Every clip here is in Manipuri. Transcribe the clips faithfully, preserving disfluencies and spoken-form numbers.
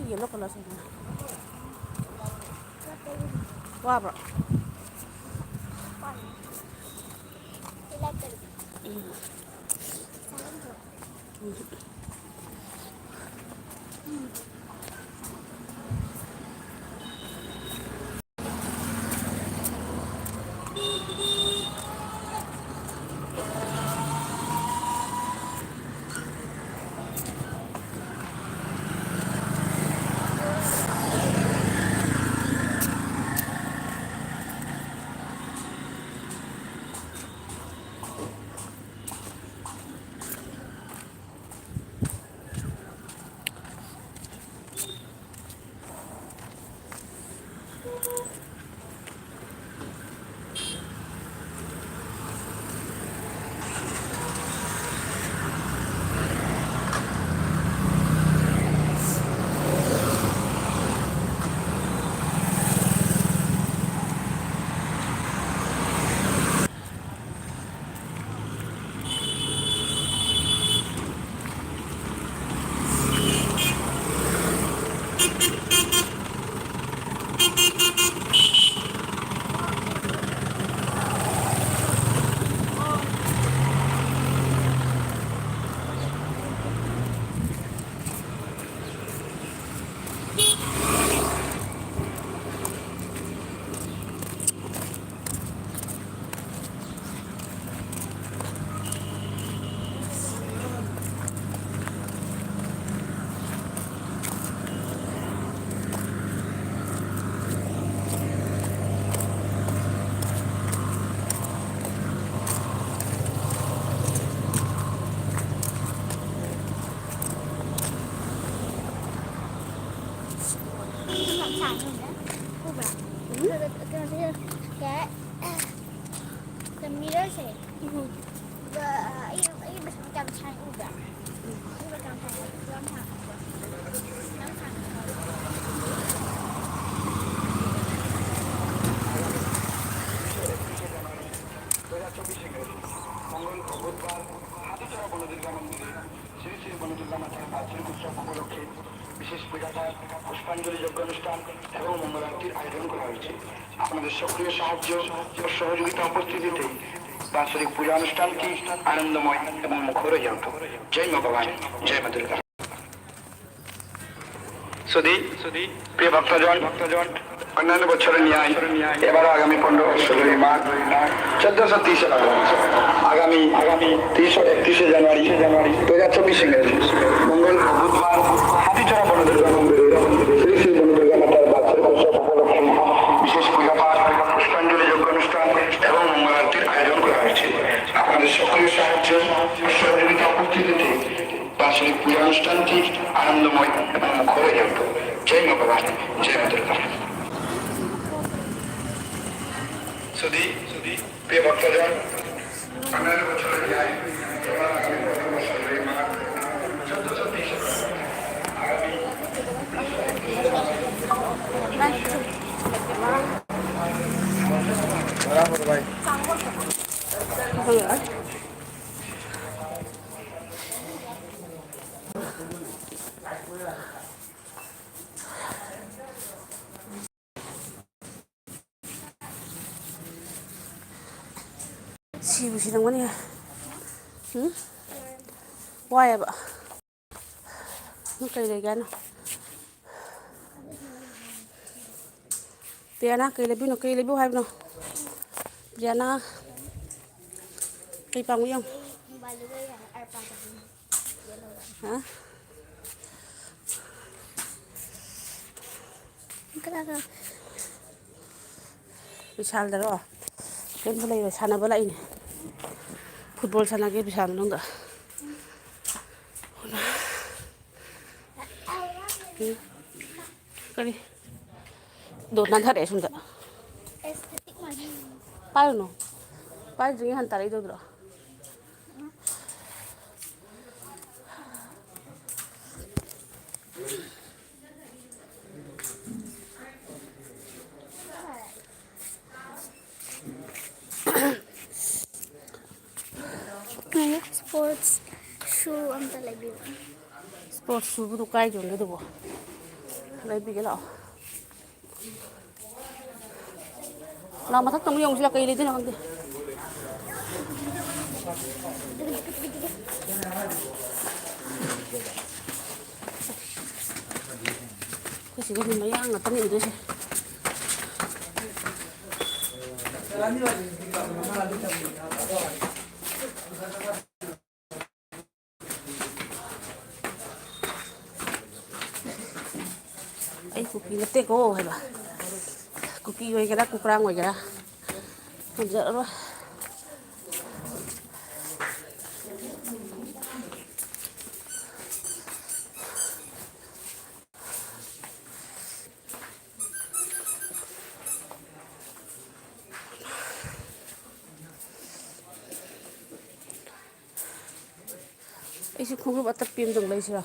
Yellow color ꯁꯤꯅ꯫ ꯋꯥꯕ꯭ꯔꯣ? ꯎꯝ꯫ ꯑꯩ ꯑꯩ ꯃꯁꯛ ꯌꯥꯝ ꯁꯥꯏ ꯎꯕ꯭ꯔꯥ? ꯎꯕ꯭ꯔꯥ ꯀꯌꯥꯝ ꯁꯥꯏ? ꯌꯥꯝ ꯁꯥꯏ꯫ ꯌꯥꯝ ꯁꯥꯏ꯫ শ্রী শ্রী বনদুর্গা মাতার বাৎসরিক উৎসব উপলক্ষে বিশেষ পূজাপাঠ, পুষ্পাঞ্জলি যজ্ঞানুষ্ঠান এবং মঙ্গলারতির আয়োজন করা হয়েছে। আপনাদের সক্রিয় সাহায্য ও সহযোগিতা উপস্থিতিতে বাৎসরিক পূজা অনুষ্ঠানটি আনন্দময় এবং মুখর হয়ে উঠুক। জয় মা ভবানী, জয় মা দুর্গা। সুধী, সুধী, প্রিয় ভক্তজন, ভক্তজন, অন্যান্য বছরের ন্যায় এবারও আগামী পনেরো ও ষোলোই মার্চ চোদ্দশো তিরিশ, আগামী আগামী তিরিশ ও একত্রিশে জানুয়ারি দু হাজার চব্বিশ ইংরেজি মঙ্গল ও বুধবার হাতিছড়া বনদুর্গা মন্দিরে শ্রী শ্রী বনদুর্গা মাতার বাৎসরিক উৎসব উপলক্ষে বিশেষ পূজাপাঠ, পুষ্পাঞ্জলি যজ্ঞ অনুষ্ঠান এবং মঙ্গলারতির আয়োজন করা হয়েছে। আপনাদের সকলের সাহায্য ও সহযোগিতা উপস্থিতিতে বাৎসরিক পূজা অনুষ্ঠানটি আনন্দময় এবং মুখর হয়ে উঠবে। জয় মা ভবানী, জয় মা দুর্গা। সুধী, সুধী, প্রিয় ভক্তজন, পনেরো বছরের ন্যায় এবার আগামী পনেরো বছর এই মাঠ চোদ্দশো তিরিশ আগামী ꯁꯤꯕꯨ ꯁꯤꯔꯝꯒꯅꯤ꯫ ꯎꯝ? ꯋꯥꯏꯌꯦꯕ꯫ ꯅꯪ ꯀꯩ ꯂꯩꯒꯦ ꯍꯥꯏꯅꯣ? ꯄ꯭ꯔꯤꯌꯥꯅ ꯀꯩ ꯂꯩꯕꯤꯅꯣ? ꯀꯩ ꯂꯩꯕꯤꯌꯨ ꯍꯥꯏꯕꯅꯣ? ꯄ꯭ꯔꯤꯌꯥꯅ ꯀꯩ ꯄꯥꯝꯒꯦ ꯌꯦꯡꯉꯨ꯫ ꯍꯥ? ꯀꯅꯥ ꯀꯅꯥ? ꯕꯤꯁꯥꯜꯗꯔꯣ? ꯀꯩꯝꯇ ꯂꯩꯔꯣꯏ, ꯁꯥꯟꯅꯕ ꯂꯥꯛꯏꯅꯦ꯫ ꯐꯨꯠꯕꯣꯜ ꯁꯥꯟꯅꯒꯦ ꯕꯤꯁꯥꯜ ꯃꯅꯨꯡꯗ꯫ ꯎꯝ? ꯀꯔꯤ? ꯑꯗꯣ ꯅꯥꯟꯊꯔꯛꯑꯦ ꯁꯣꯝꯗ꯫ ꯄꯥꯏꯔꯨꯅꯨ꯫ ꯄꯥꯏꯗ꯭ꯔꯤꯉꯩ ꯍꯥꯟꯅ ꯇꯥꯔꯛꯏꯗꯣ ꯑꯗꯨꯔꯣ? ꯁ꯭ꯄꯣꯔꯠꯁ ꯁꯨ ꯑꯝꯇ ꯂꯩꯕꯤꯌꯨ꯫ ꯁ꯭ꯄꯣꯔꯠꯁ ꯁꯨꯕꯨ ꯀꯥꯏ ꯌꯣꯟꯒꯦ ꯑꯗꯨꯕꯣ? ꯂꯩꯕꯤꯒꯦ ꯂꯥꯛꯑꯣ꯫ ꯂꯥꯛ ꯃꯊꯛꯇ ꯑꯃꯨꯛ ꯌꯦꯡꯉꯨꯁꯤ ꯂꯥꯛ ꯀꯩ ꯂꯩꯗꯣꯏꯅꯣ ꯈꯪꯗꯦ꯫ ꯑꯩꯈꯣꯏ ꯁꯤꯒꯗꯤ ꯃꯌꯥꯡ ꯉꯥꯛꯇꯅꯤ ꯎꯗꯣꯏꯁꯦ꯫ ꯑꯩ ꯀꯨꯀꯤ ꯅꯠꯇꯦꯀꯣ ꯍꯥꯏꯕ꯫ ꯀꯨꯀꯤ ꯑꯣꯏꯒꯦꯔꯥ ꯀꯨꯀ꯭ꯔꯥꯡ ꯑꯣꯏꯒꯦꯔꯥ ꯉꯝꯖꯔꯔꯣꯏ꯫ ꯑꯩꯁꯨ ꯈꯣꯡꯎꯞ ꯑꯇꯞꯄꯤ ꯑꯃꯇꯪ ꯂꯩꯁꯤꯔꯥ?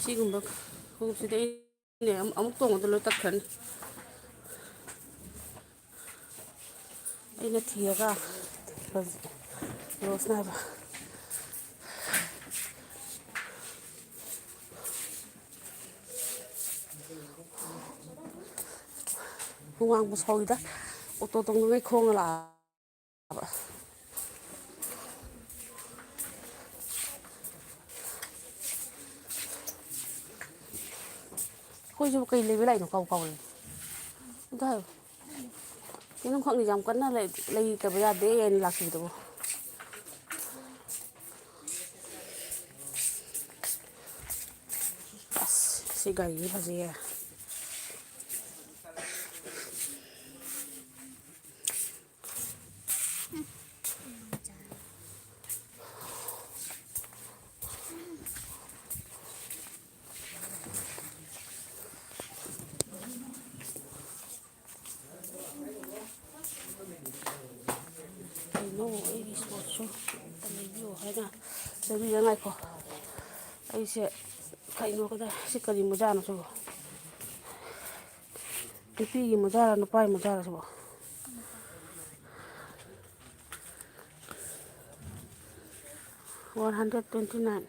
ꯁꯤꯒꯨꯝꯕ ꯈꯣꯡꯎꯞꯁꯤꯗꯤ ꯑꯩꯅ ꯑꯃꯨꯛ ꯇꯣꯡꯕꯗ ꯂꯣꯏ ꯇꯠꯈ꯭ꯔꯅꯤ꯫ ꯑꯩꯅ ꯊꯤꯔꯒ ꯔꯣꯁꯅ ꯍꯥꯏꯕ꯫ ꯍꯨꯃꯥꯡꯕꯨ ꯁꯧꯏꯗ꯫ ꯑꯣꯇꯣ ꯇꯣꯡꯉꯩ ꯈꯣꯡꯅ ꯂꯥꯛꯑꯕ꯫ ꯑꯩꯈꯣꯏꯁꯤꯕꯨ ꯀꯩ ꯂꯩꯕ ꯂꯥꯛꯏꯅꯣ ꯀꯥꯎ ꯀꯥꯎꯔꯦ꯫ ꯑꯝꯇ ꯍꯥꯏꯌꯨ꯫ ꯀꯩꯅꯣꯝꯈꯛꯅꯤ ꯌꯥꯝ ꯀꯟꯅ ꯂꯩ-, ꯂꯩꯇꯕ ꯌꯥꯗꯦ ꯍꯥꯏꯅ ꯂꯥꯛꯈꯤꯕꯗꯨꯕꯨ꯫ ꯑꯁ, ꯁꯤ ꯒꯥꯔꯤꯁꯦ ꯐꯖꯩꯌꯦ꯫ ꯅꯣ, ꯑꯩꯒꯤ ꯁꯣꯠꯁꯨ ꯑꯝꯇ ꯂꯩꯕꯤꯌꯣ ꯍꯥꯏꯅ꯫ ꯂꯩꯕꯤꯌꯣ, ꯉꯥꯏꯈꯣ꯫ ꯑꯩꯁꯦ ꯀꯩꯅꯣ ꯀꯗꯥꯏ, ꯁꯤ ꯀꯔꯤ ꯃꯣꯖꯥꯅꯣ ꯁꯤꯕꯣ? ꯅꯨꯄꯤꯒꯤ ꯃꯣꯖꯥꯔ, ꯅꯨꯄꯥꯒꯤ ꯃꯣꯖꯥꯔ ꯁꯤꯕꯣ? One hundred twenty nine꯫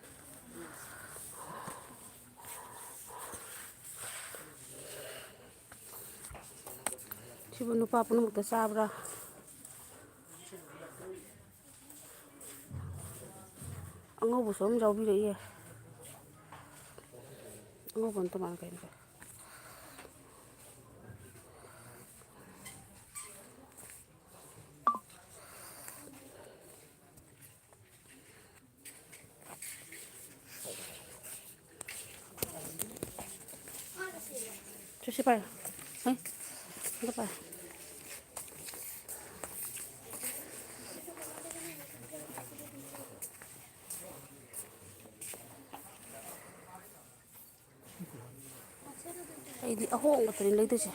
ꯁꯤꯕꯨ ꯅꯨꯄꯥ ꯄꯨꯝꯅꯃꯛꯇ ꯆꯥꯕ꯭ꯔꯥ? ꯑꯉꯧꯕꯁꯨ ꯑꯃ ꯌꯥꯎꯕꯤꯔꯛꯏꯌꯦ꯫ ꯑꯉꯧꯕ ꯅꯠꯇ ꯃꯥꯅ ꯀꯩꯅꯣ? ꯆꯠꯁꯤ ꯄꯥꯏꯌꯨ꯫ ꯍꯩ, ꯑꯝꯇ ꯄꯥꯏꯌꯨ꯫ ꯑꯩꯗꯤ ꯑꯍꯣꯡꯕꯗꯨꯅꯤ ꯂꯩꯗꯣꯏꯁꯦ꯫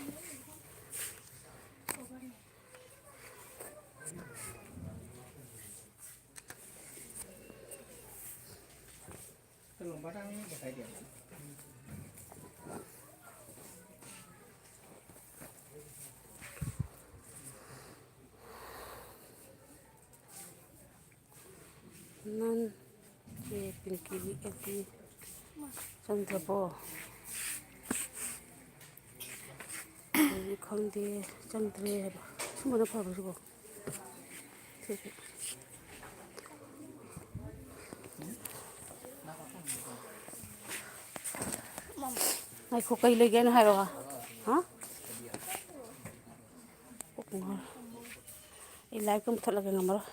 ꯅꯟ ꯆꯦ ꯄꯤꯡꯀꯤ ꯑꯦ ꯄꯤ ꯆꯪꯗ꯭ꯔꯕꯣ? ꯑꯗꯨꯗꯤ ꯈꯪꯗꯦ, ꯆꯪꯗ꯭ꯔꯦ ꯍꯥꯏꯕ꯫ ꯁꯨꯝꯕꯅ ꯐꯕ꯭ꯔꯣ ꯁꯤꯕꯣ? ꯁꯤꯁꯨ꯫ ꯉꯥꯏꯈꯣ, ꯀꯩ ꯂꯩꯒꯦꯅ ꯍꯥꯏꯔꯣ꯫ ꯍꯥ? ꯀꯣꯛ ꯉꯥꯎꯔꯦ꯫ ꯑꯩ ꯂꯥꯏꯠꯀ ꯃꯨꯊꯠꯂꯒꯦ, ꯉꯝꯃꯔꯣꯏ꯫